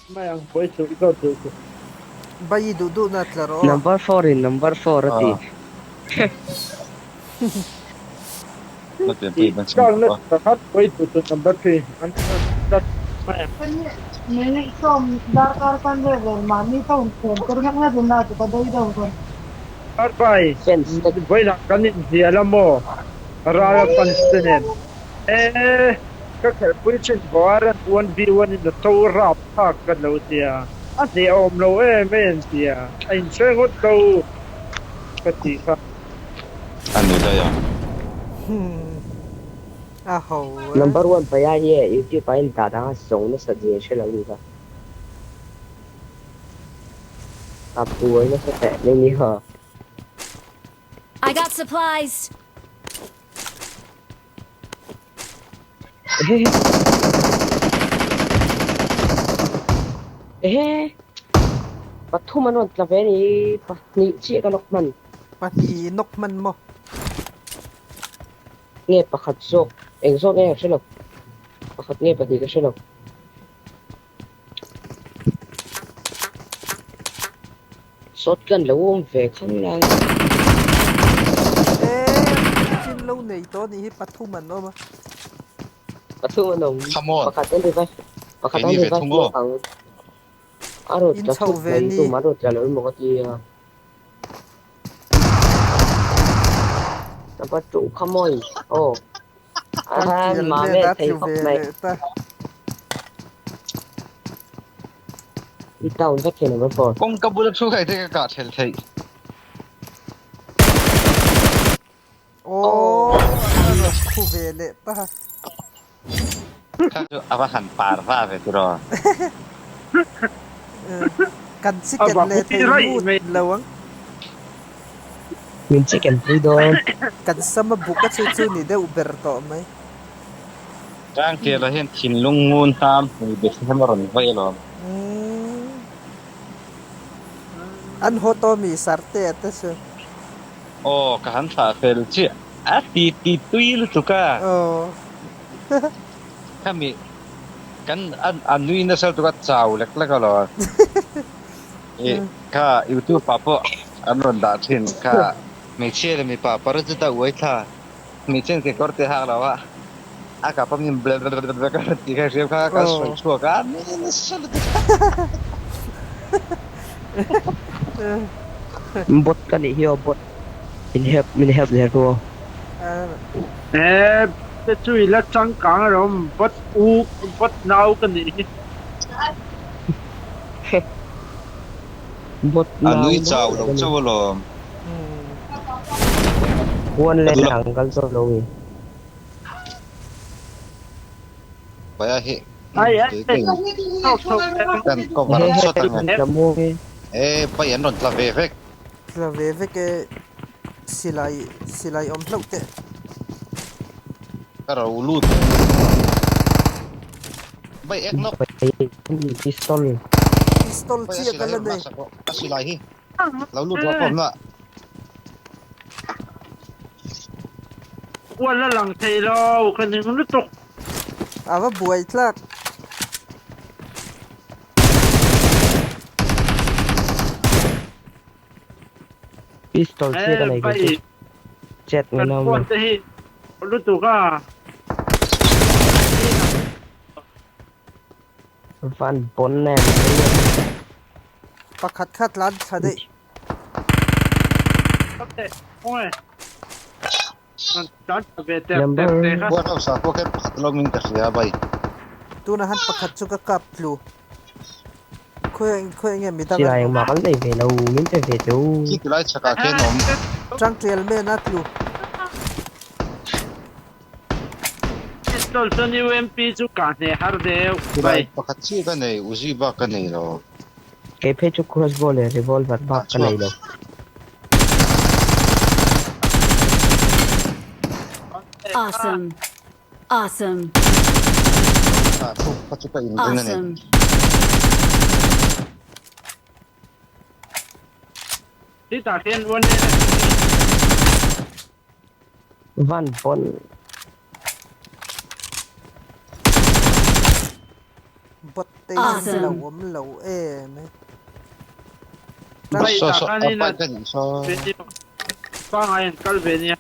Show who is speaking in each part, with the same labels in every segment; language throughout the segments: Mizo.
Speaker 1: Mai ang buai suh zawt duh suh.
Speaker 2: Bai i duh duhna tla rawh aw.
Speaker 3: Number four in number four a ti.
Speaker 1: Tih tlakna pakhat buai duh suh number three an tlat mai ang. Darbai vawilah kan inhnial a maw ral a fans te nen e ka khelhpui thin Warren one v one in a to rap thlak ka lo tia a hneh a awm lo em em tia a inhre ngawt lo ka tih kha.
Speaker 4: A ni daih ang.
Speaker 2: A ho e.
Speaker 3: Number one paia hi e youtube ah in dah dang a zawng nasa zia hre lo ni kha. A buai nasa teh mai ni kha.
Speaker 5: I got supplies.
Speaker 3: Ehe. Ehe. Pathum an rawn tla ve ni pahnih chiah ka nawk hman.
Speaker 2: Pahnih nawk hman maw?
Speaker 3: Nge pakhat zawk eng zawk nge ka hre lo. Pakhat nge pahnih ka hre lo. Shotgun lo awm ve khang lai.
Speaker 2: Eee chin lo nei tawh anih hi pathum an awm a.
Speaker 3: Pathum an awm.
Speaker 4: Come on.
Speaker 3: Pakhat an revive pakhat an
Speaker 4: Keini ve
Speaker 3: revive
Speaker 4: thung aw.
Speaker 3: lawk ang. A rawn
Speaker 2: In
Speaker 3: tla
Speaker 2: chho
Speaker 3: thut
Speaker 2: ve
Speaker 3: mai
Speaker 2: ni.
Speaker 3: tum a rawn tla lo emaw ka ti a. Number two come on. Aw.
Speaker 2: Kan
Speaker 3: Aha
Speaker 2: tial
Speaker 3: mah
Speaker 2: nen
Speaker 3: vel
Speaker 2: a
Speaker 3: thei
Speaker 2: tlu
Speaker 3: khawp
Speaker 2: ve
Speaker 3: mai.
Speaker 2: leh ta.
Speaker 3: I down vek hian number four.
Speaker 4: Kawngka bula thu kai te ka kah thelh theih.
Speaker 2: Aww a rawn khu ve leh ta.
Speaker 4: Kha chu a va han par va ve tiraw.
Speaker 2: Kan chicken leh thei ngut lo ang.
Speaker 3: Min chicken pui dawn.
Speaker 2: Kan sama buk a chu chu ni deuh ber tawh mai.
Speaker 4: Tlangtiala hian thinlung ngun tam hmui Bethlehem a rawn vaih alawm.
Speaker 2: An haw tawh mi Sarte a te chu.
Speaker 4: Aw ka han thlah fel chiah a ti ti tui lutuk a.
Speaker 2: Aw.
Speaker 4: Khami kan a nui nasa lutuk a chau lek lek alawm. Ih kha youtube ah pawh an rawn dah thin kha hmeichhia leh mipa parachute a uai thla hmeichhia in kekawr te hak lo a a kap a min blblblblb a rawn tih kha hriam kha kan sawi chhuak a mi nasa lutuk
Speaker 3: Bot ka nih hi aw bot min help min help leh ru aw.
Speaker 1: Eh te chu i la changkang alawm bot u bot nau ka nih hi.
Speaker 3: Bot
Speaker 4: A
Speaker 3: nau
Speaker 4: nui
Speaker 3: nau
Speaker 4: chau
Speaker 3: leh
Speaker 4: lo
Speaker 3: ka ni.
Speaker 4: chauh alawm.
Speaker 3: One
Speaker 4: Ka
Speaker 3: lane
Speaker 4: duh lo.
Speaker 3: ang kal zawk lo i.
Speaker 4: Paia hi
Speaker 1: Ai ai
Speaker 4: tui ka in kan cover
Speaker 3: He he
Speaker 4: chhuat ang e.
Speaker 3: la mawi.
Speaker 4: E pai an rawn tla ve vek.
Speaker 2: Tla ve vek e silai silai awm hlauh teh.
Speaker 4: Ka ro lut. Bai ek nawk.
Speaker 3: Pistol.
Speaker 2: Pistol
Speaker 4: Bai a
Speaker 2: chiah ka
Speaker 4: silai hi
Speaker 2: la
Speaker 4: rawn
Speaker 2: nei.
Speaker 4: laksak rawh. A silai hi lo lut rawh pawh na.
Speaker 1: Ual a lang thei lo ka ning lutuk.
Speaker 2: A va buai tlak.
Speaker 3: Pistol chiah ka nei kei chu. Chet
Speaker 1: Kan
Speaker 3: ngaihna awm
Speaker 1: phone
Speaker 3: lo.
Speaker 1: te hi lutuk a.
Speaker 3: Van pawn nen.
Speaker 2: Pakhat kha tlan thla daih.
Speaker 3: Number.
Speaker 4: Warehouse ah pawh khian pakhat lawm in ka hria bai.
Speaker 2: Tunah han pakhat chu ka kap tlu. Khawi khawi nge midang an
Speaker 3: Silai
Speaker 2: awm.
Speaker 3: engmah kan nei ve lo min pe ve teh u.
Speaker 4: Khi tilai chhakah khian awm.
Speaker 2: Tangtial men a tlu.
Speaker 1: Pistol chuan UMP chu kah hneh har deuh
Speaker 4: Silai
Speaker 1: bai.
Speaker 4: pakhat chiah ka nei Uzi bak ka nei lo.
Speaker 3: Kei phei chu crossbow leh revolver bak ka nei lo.
Speaker 5: Awesome. Awesome.
Speaker 4: Ah, chu kha chu ka inrin a ni.
Speaker 5: Awesome.
Speaker 1: Titah hian one lane
Speaker 3: Van pawn.
Speaker 2: Bot te hi an lo awm lo em e.
Speaker 1: Bike ah khan in pangai an kal ve nia.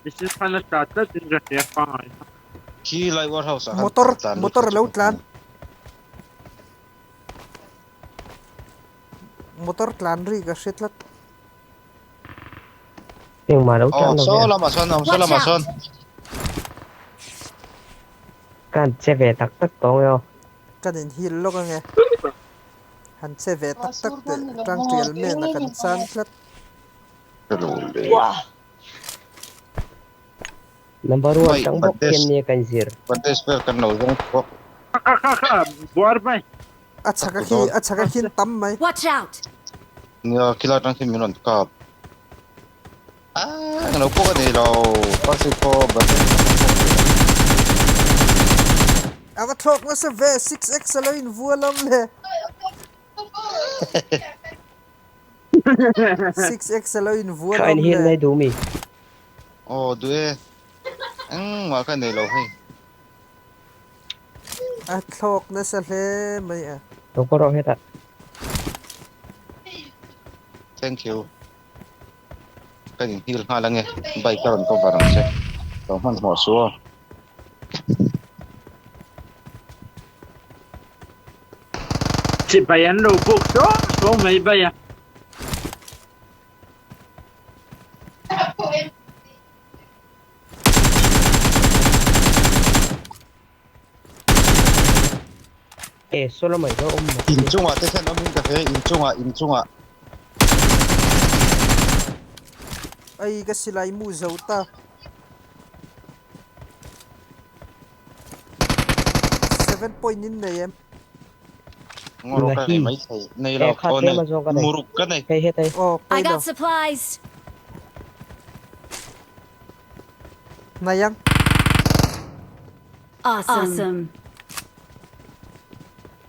Speaker 1: Machine khan a tla tlat in ka hria pangai kha.
Speaker 4: Khi lai warehouse ah khan
Speaker 2: Motor motor a lo tlan. Motor tlan ri ka hre tlat.
Speaker 3: Engmah lo tlan
Speaker 4: Oh,
Speaker 3: lo
Speaker 4: saw
Speaker 3: ve a.
Speaker 4: lamah sawn awm, saw
Speaker 5: Watch
Speaker 4: lamah
Speaker 5: out!
Speaker 4: sawn.
Speaker 3: Kan che ve tak tak tawng e aw.
Speaker 2: Kan in hil lawk ange. Han che ve tak tak teh tang tial men a kan chan tlat.
Speaker 3: Number one
Speaker 4: Mai,
Speaker 3: tang bawk
Speaker 4: bandes,
Speaker 3: hian nia kan zir.
Speaker 4: bandes vel kan lo zawng bawk.
Speaker 1: Kha kha kha buar mai.
Speaker 2: A chhak a khi a chhak a khin tam mai.
Speaker 5: Watch out!
Speaker 4: Nia, khilai atang khian min rawn kap. Ah, englo pawh ka nei lo. Parsi pawh bandes
Speaker 2: A va thlawk nasa ve, 6x a lo in vual awm le. 6x a lo in vual
Speaker 3: Tha in
Speaker 2: awm
Speaker 3: hil
Speaker 2: le.
Speaker 3: mai duh mi.
Speaker 4: Aw duh e. Engmah ka nei lo hei.
Speaker 2: A thlawk nasa hle mai a.
Speaker 3: Lo kawr rawh hetah.
Speaker 4: Thank you. Ka in heal nghal ange. Bike ka rawn cover ang che. Lo hmanhmawh suh aw.
Speaker 1: Chibai an lo buk suau suau mai bai a.
Speaker 3: E saw lamah i lo awm maw?
Speaker 4: Inchungah te hian awmin ka hre, inchungah, inchungah.
Speaker 2: Ai ka silai mu zo ta. Seven point in nei em?
Speaker 4: Ngawr ka nei mai thei. Nei lo, aw nei. Muruk ka nei.
Speaker 3: Hei hetei.
Speaker 2: Aw,
Speaker 5: I
Speaker 2: pawi lo.
Speaker 5: got supplies!
Speaker 2: Nei ang.
Speaker 5: Awesome!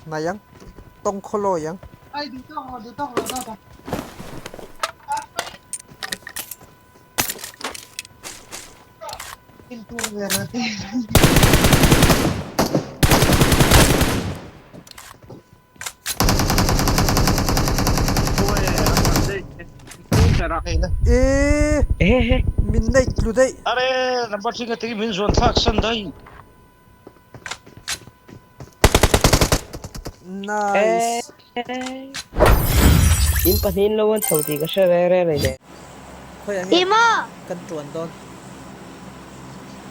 Speaker 2: Nei ang. Tawng khaw lawi ang. Eee min nei tlu daih.
Speaker 4: Are number three ka ti min zuan thlak san daih.
Speaker 2: Nice.
Speaker 3: In pahnih in lo an chho tih ka hre reng reng reng le.
Speaker 2: Khawi ang nge kan tuan dawn.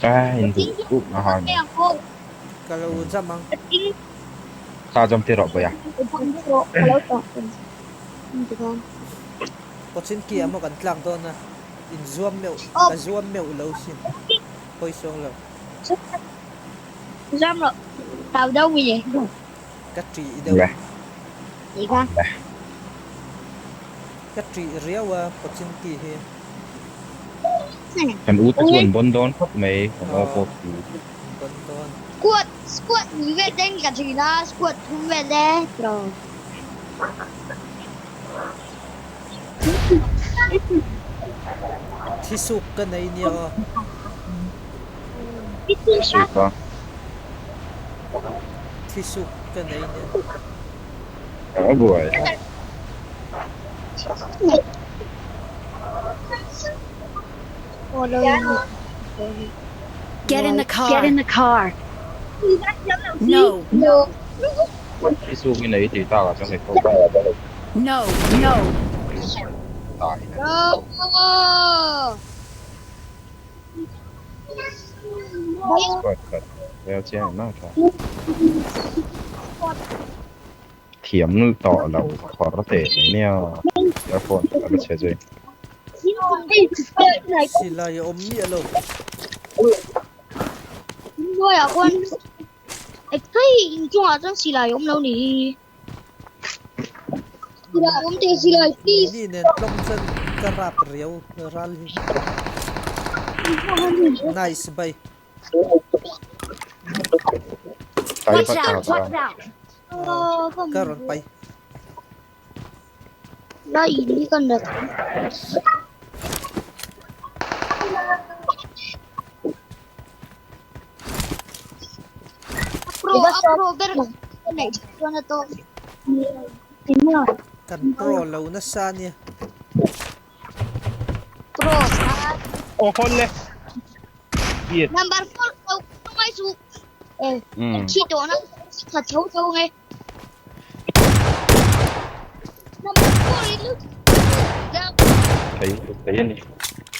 Speaker 6: Ka in duh duh na han.
Speaker 2: Ka lo jam ang.
Speaker 6: Ka jam tir rawh bawiha.
Speaker 2: Pawchin ki ah maw kan tlak dawn a, in zuam meuh ka zuam meuh lo sin hawi sawng lo.
Speaker 7: Zam rawh, tau deuh mi ni.
Speaker 2: Ka ṭih deuh. Ka ṭih riau a Pochinki hi.
Speaker 6: Kan u te chu an bawn dawn khawp mai, kan aw pawh chu.
Speaker 2: An bawn dawn.
Speaker 7: Squad squad hnih vel te ka ṭhin a, squad thum vel te tiraw.
Speaker 2: Thisuk ka nei nia aw.
Speaker 6: Thisuk a.
Speaker 2: Thisuk ka nei nia.
Speaker 6: A buai.
Speaker 5: Get in the car. Get in the car. No.
Speaker 6: Thisuk i nei tih tak ah chuan hei pawh.
Speaker 5: No. No.
Speaker 6: Squad khat vel chiang em tha. Thiam tawh lo khawr teh mai nia earphone a la chhe zui.
Speaker 2: Silai a awm miah lo. Mini nen tlawng chuan ka rap riau ral hi. Nice bai.
Speaker 5: Watch out! Watch out!
Speaker 2: Ka rawn pai.
Speaker 7: Nei chuan a tawk.
Speaker 2: Kan pro lo nasa ania.
Speaker 7: Pro kha.
Speaker 1: Aw hawn le. Yes.
Speaker 7: Number 4 lo ngai su. Eh,
Speaker 6: Mm.
Speaker 7: khi tawh na kha tho tho nge. Number 4 i lu.
Speaker 6: Thei thei ani.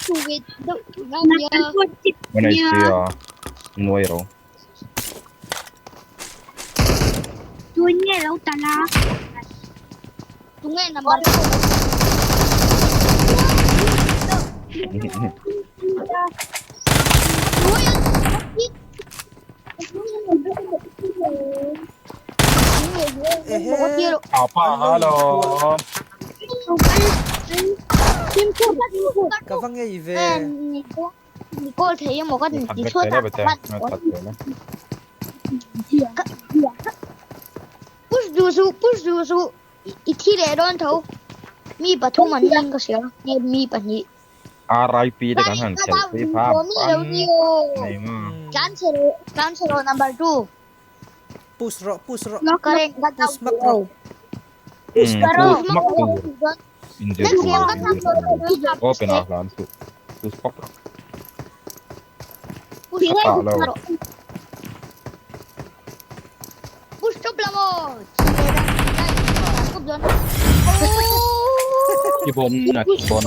Speaker 7: Tu ve deuh nga nia.
Speaker 6: One HP a nuai ro.
Speaker 7: Tu nge number 4.
Speaker 2: Ehe.
Speaker 6: Apa halo.
Speaker 2: Ka va ngei ve.
Speaker 7: Call thei emaw ka
Speaker 6: That
Speaker 7: ti
Speaker 6: vek
Speaker 7: chhuat
Speaker 6: thei la
Speaker 7: ah
Speaker 6: bete. That thei la.
Speaker 7: Push du su push du su i thi leh dawn tho mi pathum an ning ka hria nge mi pahnih
Speaker 6: RIP te kan han khelh pui pha pan nei ma.
Speaker 7: Tlan chhe rawh number 2
Speaker 2: Push rawh push rawh.
Speaker 7: Current ka
Speaker 2: Push mak rawh.
Speaker 6: Push mak tur. Inzir
Speaker 7: Next
Speaker 6: tur
Speaker 7: game ka
Speaker 6: inzir tur. Open ah hlan suh. Push pak rawh.
Speaker 7: Push
Speaker 6: Ka tah lo.
Speaker 7: Push chup la maw.
Speaker 6: Ki bon na ki bon.